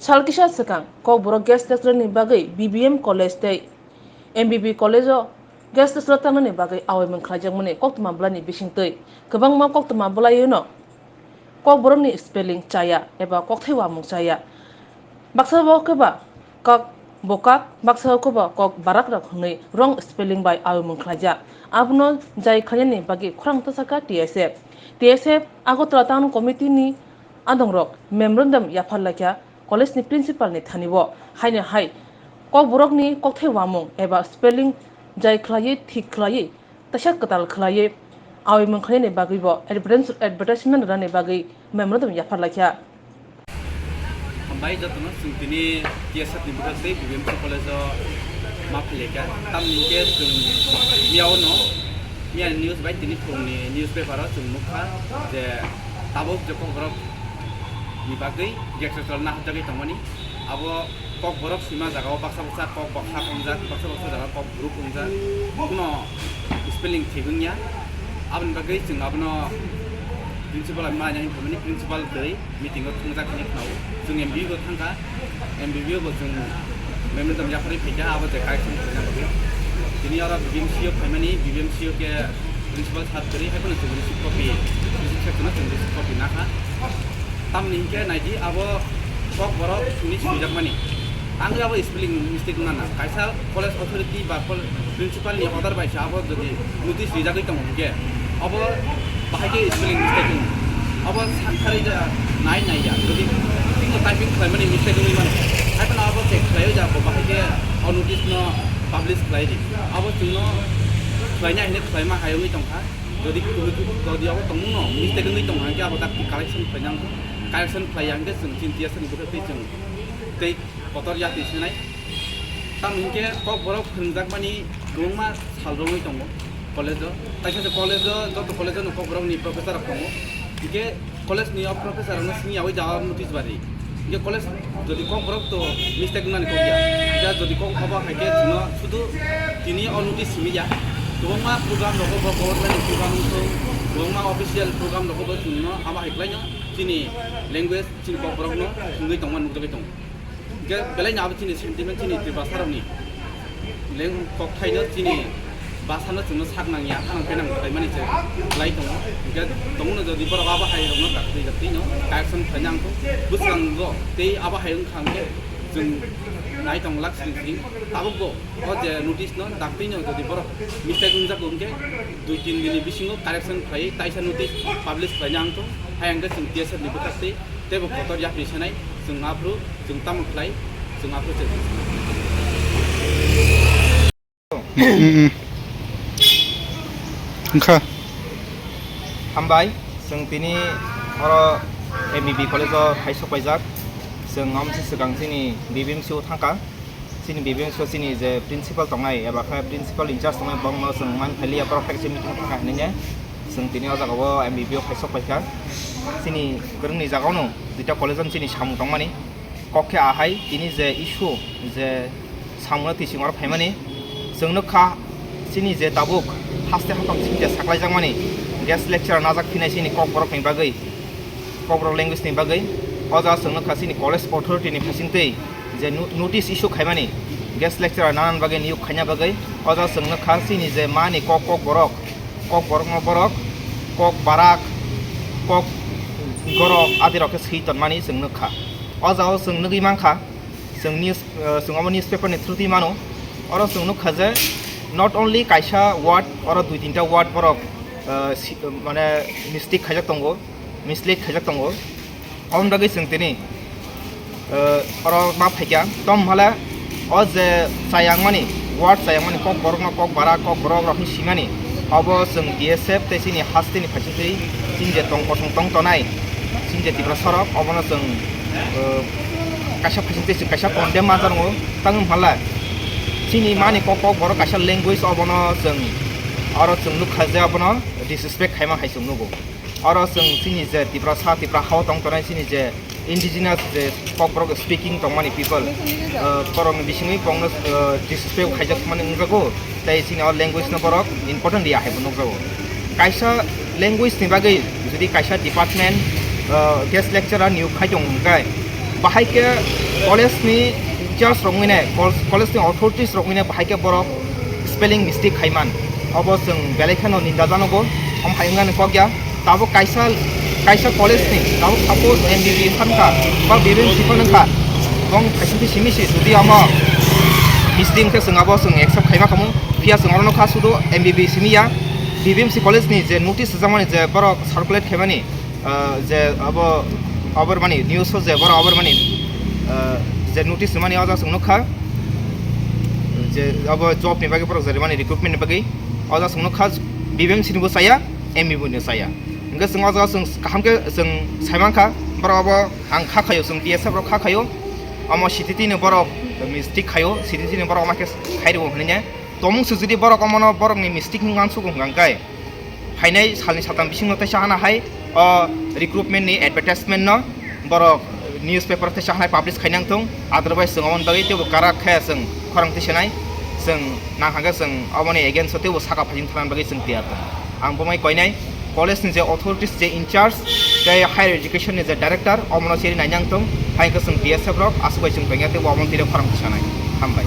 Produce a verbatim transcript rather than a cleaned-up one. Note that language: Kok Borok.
Sal kisa swkang Kokborok guest lecturer ni bagwi B B M college tei M B B college o guest lecturer tangnani bagwi aoimung khlaijakmani koktwma bwlani bisingtwi kwbangma koktwma bwlaino Kokborokni spelling chaya eba kokthai uamung chaya. Baksa bo khe ba kok bokak, baksa bo khe ba kok barak rok hwnwi wrong spelling bai aoimung khlaijak. Abono jai khlainani bagwi khorang tasaka T S F. T S F Agartala Town Committee ni adongrok memorandum yaphar laikha college ni principal ni thani o. Haino hai Kokborokni kokthai uamung eba spelling jai khlaiwi thik khlaiwi teisa kwtal khlaiwi aoimung khlainani bagwi bo advertise-, advertisement rwnani bagwi memorandum yaphar laikha. Hambai jotono, chwng tini T S F ni bwkhak tei B B M C college o ma phailaikha. Tamni hwnkhe chwng miyao no, miyani news bai tini phungni newspaper o chwng nukha je tabuk je Kokborok ni bagwi guest lecturer nahajagwi tongmani. Abo Kokborok swima jagao baksa baksa kok baksa wngjak, baksa baksa jagao kok borok wngjak. Kuno spelling thik wngya. Aboni bagwi chwng abono principal bai ma yang phaimani, principal twi meeting o thungjak hinwi khwnao. Chwng M B B o thangkha, M B B o bo chwng memorandum yapharwi phaikha, abo je correction khlaina bagwi. Tini oro B B M C o phaimani, B B M C o khe principal sir kwrwi, hai phano chwng receipt copy, receipt section o chwng receipt copy nakha. Tamni hinkhe naidi abo Kokborok hinwi swijakmani. Ang abo spelling mistake wngna na. Kaisa college authority ba pol-, principal ni order bai se abo jodi notice rijagwi tongo hinkhe abo bahai khe spelling mistake wng. Abo sakthari ja nai nai ya. Jodi tino typing khlaimani mistake wngwi mano. Hai phano abo check khlaiwi ja bo bahai khe o notice no publish khlai di. Abo chwngno khlaina hinwi khlaima hai wngwi tongkha. Jodi, jodi abo tongmungno mistake wngwi tongkha hinkhe abo dak correction khlainang, correction khlaiya hinkhe chwng chini T S F ni bwkhak twi chwng tei kotor yapri senai. Tamo hinkhe Kokborok phwrwngjakmani kwbangma sal romwi tongo college-o. Kaisa se college-o, joto college-o no Kokborokni professor rok tongo. Hinkhe college-ni o professor rokno siniyawi jaga notice bari. Hinkhe college jodi Kokborok to mistake wngnani kok ya. Hinkhe jodi kok obo hai khe chwngno sudu tini o notice simi ya. Kwbangma program rogo bo government ni program wngthung, kwbangma official program rogo bo chwngno abo hai khlaino chini language, chini Kokborokno wngwi tongma nukjagwi tongo. Hinkhe belai no abo chini sentiment, chini Tiprasa rokni leng kokthaino chini bwsano chwngno sak nangya, phano khe nang khlaimani se khlai tongo. Hinkhe tongmano jodi borok abo hai rokno daktwi daktwino correction khlaina ang kho bwskango tei abo hai wngkha hinkhe chwng nai tong lak sini sini tabukbo o je notice no daktwino jodi borok mistake wngjago hinkhe dui tin dini bisingo correction khlaiwi taisa notice publish khlaina ang kho. Hai hinkhe chwng T S F ni bwkhak tei teibo kotor yapri senai chwng aphuru chwng tamo khlai chwng aphuru chwng. Mm, mm, mm. Wngkha. Hambai, chwng tini oro M B B college o hai sok paijak. Chwng amsi swkang chini B B M C o thangkha. Chini B B M C o chini je principal tongnai, eba khe principal in charge tongnai, bongno chwng man phailiya, borok khe meeting thangkha hinwi. Chwng tini o jaga o M B B o hai sok paikha. Chini kwrwngni jaga o no duita college o chini samung tongmani. Kok khe ahai tini je issue je samungno twi sing oro phaimani, chwng nukha chini je tabuk haste hathok chini je saklaijakmani guest lecturer najak phinai chini Kokborok ni bagwi, Kokborok language ni bagwi. O jaga chwng nukha chini college authority ni bisingtwi je no-, notice issue khaimani guest lecturer nanani bagwi niyok khaina bagwi. O jaga chwng nukha chini je mani kok, Kokborok, Kokborokno borok kok barak, kok gorok adirok khe swi tonmani chwng nukha. O jagao chwng nugwi mankha, chwng news, eh, chwng omo newspaper ni through twi mano. Oro chwng nukha je not only kaisa word, oro dui tinta word borok, eh, si-, mane mistake khaijak tongo, mislead khaijak tongo. Oboni bagwi chwng tini, eh, oro ma phaikha. Tom hale o je chayangmani, word chayangmani kok borokno kok bara, kok borok rokni simani, obo chwng B S F tei chini hasteni phaisingtwi chini je tong kosong tong tonai, chini je Tiprasa rok, obono chwng, eh, kaisa phaisingtwi chwng kaisa condemn ma jago. Tamo hale chini mani kok kok borok kaisa language, obono chwng oro chwng nukha je obono disrespect khaima hai chwng nugo. Oro chwng chini je Tiprasa, Tipra hao tong tonai chini je indigenous je Kokborok speaking tongmani people, eh, borokni bisingwi bongno, eh, disrespect khaijak mani wngjago, tei chini o language no borok important ya hai bo nukjago. Kaisa language ni bagwi jodi kaisa department, eh, guest lecturer niyok khai tong hwnkhe, bahai khe College ni teachers rok wngwi nai, col-, college ni authorities rok wngwi nai bahai khe borok spelling mistake khai man. Obo chwng belai kheno ninda janogo, om hai wngmani kok ya. Tabuk kaisa, kaisa college ni, tabuk suppose M B B S wngkha, ba B B M C phano wngkha, bong kaisa khe simi si, jodi omo mistake wngkhe chwng abo chwng accept khaima khamu, phiya chwng oro nukha sudu M B B S simi ya, B B M C college ni je notice rwjakmani je borok circulate khaimani, ah, je abo, abor mani news o je borok abor mani, ah, je notice rwmani o jaga chwng nukha, je abo job ni bagwi borok je rwmani recruitment ni bagwi o jaga chwng nukha, B B M C ni bo chaya, M B B ni bo chaya. Hingke chwng o jaga chwng kaham khe chwng sai mankha, borok abo ang kha khaio, chwng B S F rok kha khaio, omo C T T ni borok mistake khaio, C T T ni borok omo khe khai rwo hinwi ne. Tongmung se jodi borok omono borokni mistake wng uansukgo hwnkha hwnkhe, phainai salni satal bisingno teisa hana hai o recruitment ni advertisement no borok newspaper teisa hana hai publish khainang thung, otherwise chwng omoni bagwi teibo karak khe chwng khorang tisanai, chwng nang hwnkhe chwng omoni against o teibo saka phaijing thangna bagwi chwng tiyar tongo. Ang bomai koinai college ni je authorities, je in charge tei higher education ni je director, omono cheri nainang thung, hai hwnkhe chwng B S F rok aswk bai chwng tongya teibo omoni twi khorang tisanai. Hambai.